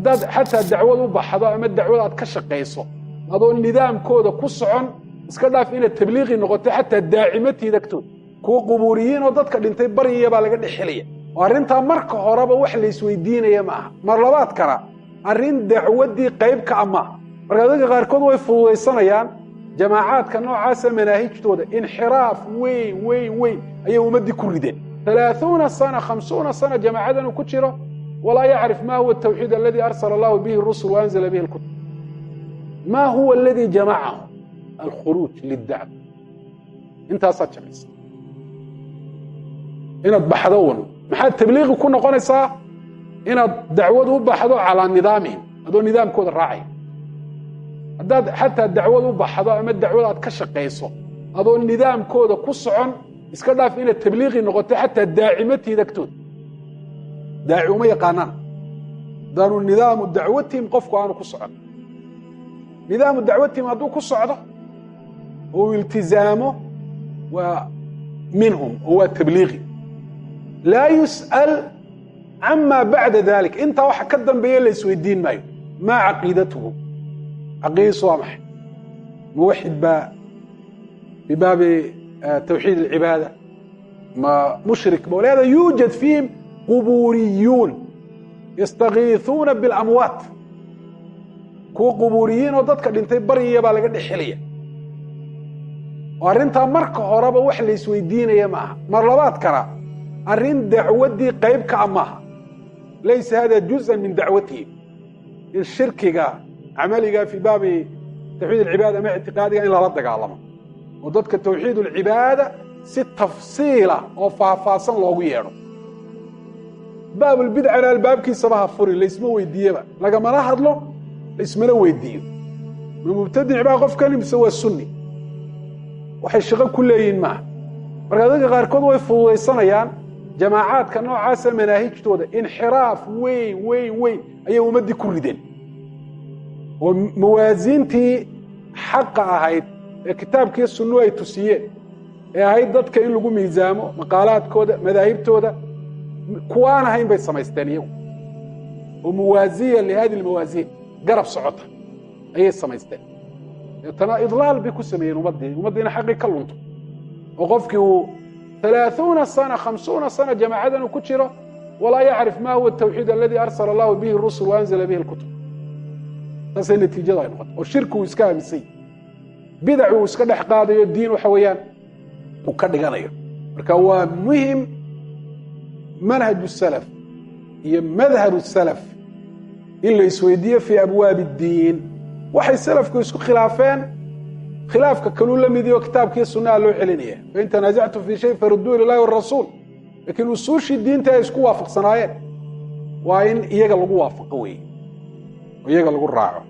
Haddaad xataa dacwad u baxdo ama dacwad aad ka shaqayso adoo nidaamkooda ku socon, iska dhaaf inaad tabliiqi noqoto, xataa daacimatiid agtooda kuwa qubuuriyiin oo dadka dhintay baryaya baa laga dhex helaya. Oo arrintaa marka horeba wax la isweydiinaya ma aha. Mar labaadkana arrin dacwaddii qayb ka a maaha. Marka dadka qaarkood way fududaysanayaan jamaacaadka noocaasa manaahijtooda. Inxiraaf weyn weyn weyn ayay ummaddii ku rideen. 30 sana, 50 sana jamaacadan uu ku jiro, walaa yacrif ma huwa atawxiid aladi arsala allahu bihi rusul waanzala bihi alkutub. Ma huwa aladi jamacahu? Alkhuruuj lidacwa. Intaasaad jamaysa, inaad baxdo un. Maxaad tabliiqi ku noqonaysaa? Inaad dacwad u baxdo calaa nidaamihim, adoo nidaamkooda raacaya. Haddaad xataa dacwad u baxdo ama dacwad aad ka shaqayso adoo nidaamkooda ku socon, iska dhaaf inaad tabliiqi noqoto, xataa daacimatiid agtooda daaci uma yaqaanaan haddaanu nidaamu dacwatihim qofku aanu ku socon. Nidaamu dacwatihim hadduu ku socdo oo uu iltizaamo, waa minhum oo waa tabliiqi, laa yus'al cama bacda dalik. Intaa waxa ka dambeeya la isweydiin maayo. Maa caqiidatuhu? Caqiidadiisu waa maxay? Muwaxid baa fi baabi tawxiid alcibaada, ma mushrik ba? Walihada yuujad fiihim qubuuriyuun yastakiisuuna biاlamwaat. Kuwa qubuuriyiin oo dadka dhintay baryaya baa laga dhex helaya. Oo arrintaa marka horeba wax la isweydiinaya ma aha. Mar labaadkana arrin dacwaddii qayb ka a maaha. Laysa hada juzءa min dacwatihim, in shirkiga camaliga fi baabi tawxiid alcibaada ama ictiqaadiga in lala dagaalamo oo dadka tawxiid alcibaada si tafsiila oo faahfaahsan loogu yeedho. Baabulbidcana albaabkiisaba ha furin, laysma weydiiyeba, lagamana hadlo, laysmana weydiiyo. Ma mubtadic baa qofkani mise waa sunni? Waxay shaqo ku leeyihin maaha. Marka dadka qaarkood way fududaysanayaan jamaacaadka noocaasa manaahijtooda. Inxiraaf weyn weyn weyn ayay ummaddii ku rideen, oo mawaasiintii xaqa ahayd ee kitaabkiiyo sunnuhu ay tusiyeen, ee ahayd dadka in lagu miisaamo maqaalaadkooda, madaahibtooda, kuwaan ahayn bay samaysteen iyagu, oo muwaasiya lihadi lmawaasiin garab socota ayay samaysteen. Deetana idlaal bay ku sameeyeen ummaddii, ummaddiina xaqii ka lunto, oo qofkii uu 30 sana, 50 sana jamaacadan uu ku jiro, walaa yacrif ma huwa atawxiid aladi arsala allahu bihi rusul waanzala bihi alkutub. Saasay natiijada ay noqotay, oo shirki uu iska aaminsay, bidac uu iska dhex qaadayo, diin waxa weeyaan uu ka dhiganayo. Marka waa muhim manhaj salaf iyo madhab salaf in la isweydiiyo fii abwaabi اddiin. Waxay salafku isku khilaafeen, khilaafka kaluu la midiyo, kitaabkiiyo sunnaha loo celinaya. Fain tanaasactum fii shay farudduu ila llahi warasuul. Laakiin usuushii diinta ay isku waafaqsanaayeen waa in iyaga lagu waafaqo weeye, oo iyaga lagu raaco.